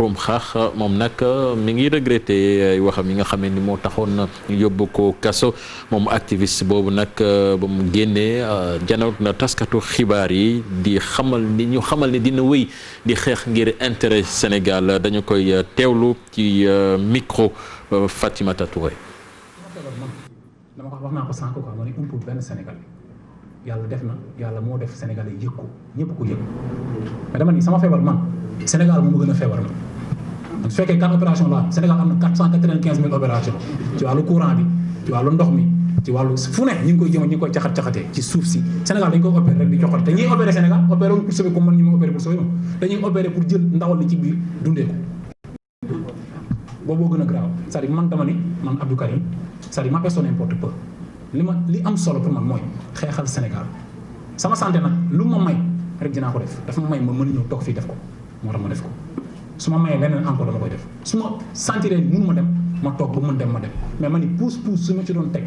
Xrum Xax moom nag mi ngi regretté ay waxam yi nga xam ne ni moo taxoon ñu yóbbu ko kaso moom activiste boobu nag ba mu génnee janoog na taskatu xibaar yi di xamal ni dina wéy di xeex ngir intérêt Sénégal dañu koy teewlu ci micro Fatimata Touré. dama ko wax naa ko sànq quoi ma ne umpul benn Sénégal yàlla def na yàlla moo def Sénégal yi yëg ko ñëpp ko yëg mais dama ni sama feebar man Sénégal moo ma gën a feebar man. su fekkee 4 opération la Sénégal am na 495 000 opération ci wàllu courant bi ci wàllu ndox mi ci wàllu fu ne ñu ngi koy jëm ñu ngi koy caxatee ci suuf si Sénégal dañu koy opéré rek di joxate te ñuy opéré Sénégal opéré wuñ pour sauver ko man ñi ma opéré pour sauver moom dañuy opéré pour jël ndawal li ci biir dundee ko booboo gën a grave c'est-à-dire man dama ni man Abdou Karim c'est-à-dire ma personne importe peu li am solo pour man mooy xeexal Sénégal sama santé nag lu ma may rek dinaa ko def dafa ma may ma mën a ñëw toog fii def ko moo tax ma def ko su ma mayee leneen encore dama koy def su ma sentiree mënu ma dem ma toog ba mën dem ma dem mais ma ni pousse su ma ci doon teg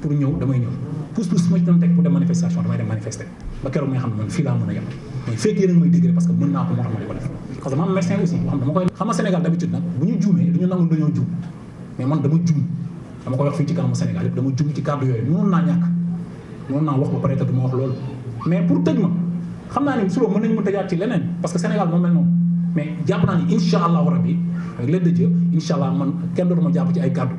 pour ñëw damay ñëw pousse su ma ci doon teg pour dem manifestation damay dem manifester ba keroog may xam ne man fii laa mën a yem mais fekk yéen a may dégg parce que mën naa ko moo tax ma di ko def parce que man médecin aussi boo xam dama koy xam nga Sénégal d'habitude nag bu ñu juumee du ñu nangu dañoo juum mais man dama juum dama koy wax fii ci kanamu Sénégal yëpp dama juum ci kàddu yooyu mënoon naa ñàkk mënoon naa wax ba pare te du ma wax loolu mais pour tëj ma xam naa ni suba mën nañu ma tëjaat ci leneen parce que Sénégal moo mel noonu mais jàpp naa ni incha allahu rabbi avec l'aide de Dieu incha allah man kenn dootuma jàpp ci ay kàddu